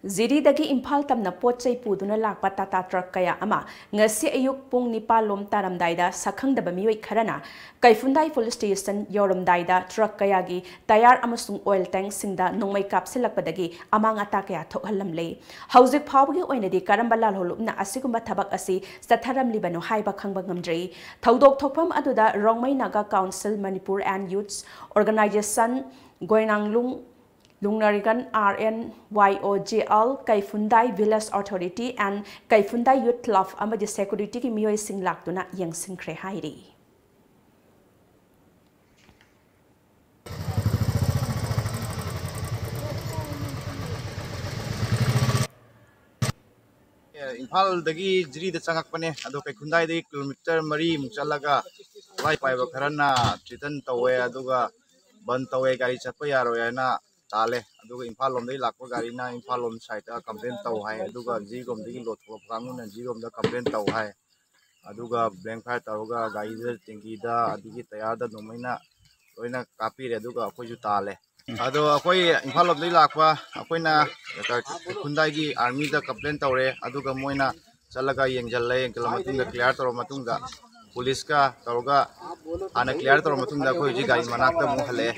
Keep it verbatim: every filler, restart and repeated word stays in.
ꯖꯤꯔꯤꯗꯒꯤ ꯏꯝꯐꯥꯜ ꯇꯝꯅ ꯄꯣꯠ ꯆꯩ ꯄꯨꯗꯨꯅ ꯂꯥꯛꯄ ꯇꯥꯇꯥ ꯇ꯭ꯔꯛ ꯀꯌꯥ ꯑꯃ ꯉꯁꯤ ꯑꯌꯨꯛ ꯄꯨꯡ ꯅꯤꯄꯥꯜ ꯂꯣꯝ ꯇꯥꯔꯝꯗꯥꯏꯗ ꯁꯛꯈꯪꯗꯕ ꯃꯤꯑꯣꯏ ꯈꯔꯅ ꯀꯩꯐꯨꯟꯗꯥꯏ ꯄꯨꯂꯤꯁ ꯁ꯭ꯇꯦꯁꯟ ꯌꯧꯔꯝꯗꯥꯏꯗ ꯇ꯭ꯔꯛ ꯀꯌꯥꯒꯤ ꯇꯌꯥꯔ ꯑꯃꯁꯨꯡ ꯑꯣꯏꯜ ꯇꯦꯡꯁꯤꯡꯗ ꯅꯣꯡꯃꯩ ꯀꯥꯞꯁꯤꯜꯂꯛꯄꯗꯒꯤ ꯑꯃꯥꯡ ꯑꯇꯥ ꯀꯌꯥ ꯊꯣꯛꯍꯜꯂꯝꯂꯦ꯫ ꯍꯧꯖꯤꯛ ꯐꯥꯎꯕꯒꯤ ꯑꯣꯏꯅꯗꯤ ꯀꯔꯝꯕ ꯂꯥꯜꯍꯧꯂꯨꯞꯅ ꯑꯁꯤꯒꯨꯝꯕ ꯊꯕꯛ ꯑꯁꯤ ꯆꯠꯊꯔꯝꯂꯤꯕꯅꯣ ꯍꯥꯏꯕ ꯈꯪꯕ ꯉꯝꯗ꯭ꯔꯤ꯫ ꯊꯧꯗꯣꯛ ꯊꯣꯛꯐꯝ ꯑꯗꯨꯗ Rongmei Naga council Manipur and youths organisation, ꯒꯣꯏꯅꯥꯡꯂꯨꯡ ꯂꯨꯡꯅꯔꯤꯒꯟ, R N Y O J L, Keiphundai village authority and Keiphundai youth club ꯑꯃꯗꯤ ꯁꯦꯀ꯭ꯌꯨꯔꯤꯇꯤꯒꯤ ꯃꯤꯑꯣꯏꯁꯤꯡ ꯂꯥꯛꯇꯨꯅ ꯌꯦꯡꯁꯤꯟꯈ꯭ꯔꯦ ꯍꯥꯏꯔꯤ꯫ ꯑꯦ, ꯏꯝꯐꯥꯜꯗꯒꯤ ꯖꯤꯔꯤꯗ ꯆꯪꯉꯛꯄꯅꯦ, ꯑꯗꯣ ꯀꯩꯈꯨꯟꯗꯥꯏꯗꯒꯤ ꯀꯤꯂꯣꯃꯤꯇꯔ ꯃꯔꯤꯃꯨꯛ ꯆꯠꯂꯒ ꯋꯥꯏ ꯄꯥꯏꯕ ꯈꯔꯅ ꯊ꯭ꯔꯤꯇꯟ ꯇꯧꯋꯦ, ꯑꯗꯨꯒ ꯕꯟ ꯇꯧꯋꯦ, ꯒꯥꯔꯤ ꯆꯠꯄ ꯌꯥꯔꯣꯏ ꯍꯥꯏꯅ ꯇꯥꯜꯂꯦ꯫ ꯑꯗꯨꯒ ꯏꯝꯐꯥꯜ ꯂꯣꯝꯗꯒꯤ ꯂꯥꯛꯄ ꯒꯥꯔꯤꯅ ꯏꯝꯐꯥꯜ ꯂꯣꯝ ꯁꯥꯏꯠꯇ ꯀꯝꯄ꯭ꯂꯦꯟ ꯇꯧ ꯍꯥꯏ, ꯑꯗꯨꯒ ꯖꯤꯔꯤꯔꯣꯝꯗꯒꯤ ꯂꯣꯠ ꯊꯣꯛꯂꯛꯄ ꯀꯥꯡꯕꯨꯅ ꯖꯤꯔꯤꯔꯣꯝꯗ ꯀꯝꯄ꯭ꯂꯦꯟ ꯇꯧ ꯍꯥꯏ꯫ ꯑꯗꯨꯒ ꯕ꯭ꯂꯦꯡ ꯐꯥꯏꯌꯔ ꯇꯧꯔꯒ ꯒꯥꯔꯤꯗ, ꯇꯦꯡꯀꯤꯗ, ꯑꯗꯒꯤ ꯇꯌꯥꯔꯗ ꯅꯣꯡꯃꯩꯅ ꯂꯣꯏꯅ ꯀꯥꯞꯄꯤꯔꯦ, ꯑꯗꯨꯒ ꯑꯩꯈꯣꯏꯁꯨ ꯇꯥꯜꯂꯦ꯫ ꯑꯗꯣ ꯑꯩꯈꯣꯏ ꯏꯝꯐꯥꯜ ꯂꯣꯝꯗꯒꯤ ꯂꯥꯛꯄ ꯑꯩꯈꯣꯏꯅ ꯈꯨꯟꯗꯥꯏꯒꯤ ꯑꯥꯔꯃꯤꯗ ꯀꯝꯄ꯭ꯂꯦꯟ ꯇꯧꯔꯦ, ꯑꯗꯨꯒ ꯃꯣꯏꯅ ꯆꯠꯂꯒ ꯌꯦꯡꯁꯤꯜꯂꯦ, ꯌꯦꯡꯁꯤꯜꯂ ꯃꯇꯨꯡꯗ ꯀ꯭ꯂꯤꯌꯥꯔ ꯇꯧꯔ ꯃꯇꯨꯡꯗ ꯄꯨꯂꯤꯁꯀ ꯇꯧꯔꯒ ꯍꯥꯟꯅ ꯀ꯭ꯂꯤꯌꯥꯔ ꯇꯧꯔ ꯃꯇꯨꯡꯗ ꯑꯩꯈꯣꯏ ꯍꯧꯖꯤꯛ ꯒꯥꯔꯤ ꯃꯅꯥꯛꯇ ꯑꯃꯨꯛ ꯍꯜꯂꯛꯑꯦ꯫